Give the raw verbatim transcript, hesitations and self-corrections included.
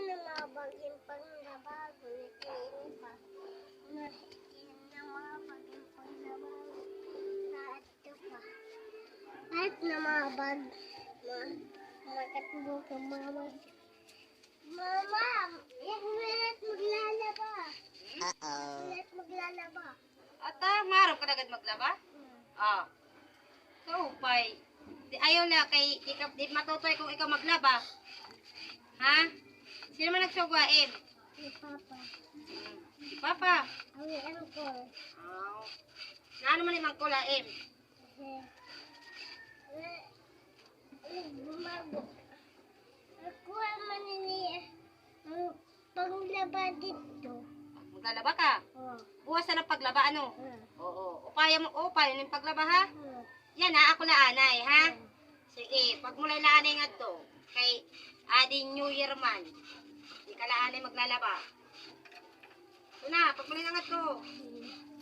Namabag in panglaba, kulit ini pa. Na, namabag in panglaba. Na, ito pa. Kahit namabag, ma, makatbo ka, mama. Mama, yan, meron maglalaba. Uh-oh. Meron maglalaba. Ata, maaram ka na gad maglaba? Hmm. Ah. Kaupay. Di, ayaw na kay, di ka, di matutoy kon ikaw maglaba. Ha? Sino man nagsugwa, Em? Si Papa. Hmm. Si Papa? Ang uncle. Oh. Naano man im uncle, ha, Em? Eh, eh, eh, gumago. Ako man ini, eh, ang panglaba dito. Maglalaba ka? Oo. Buwas na la paglaba, ano? Oo. Oo. Upaya mo, upaya nim paglaba, ha? Oo. Yana, ako la anay, ha? Oo. Sige, pagmulay la anay ngadto. Kay adi New Year man. Di ka la anay maglalaba. Ito na, pagmulay na ngadto. Oo.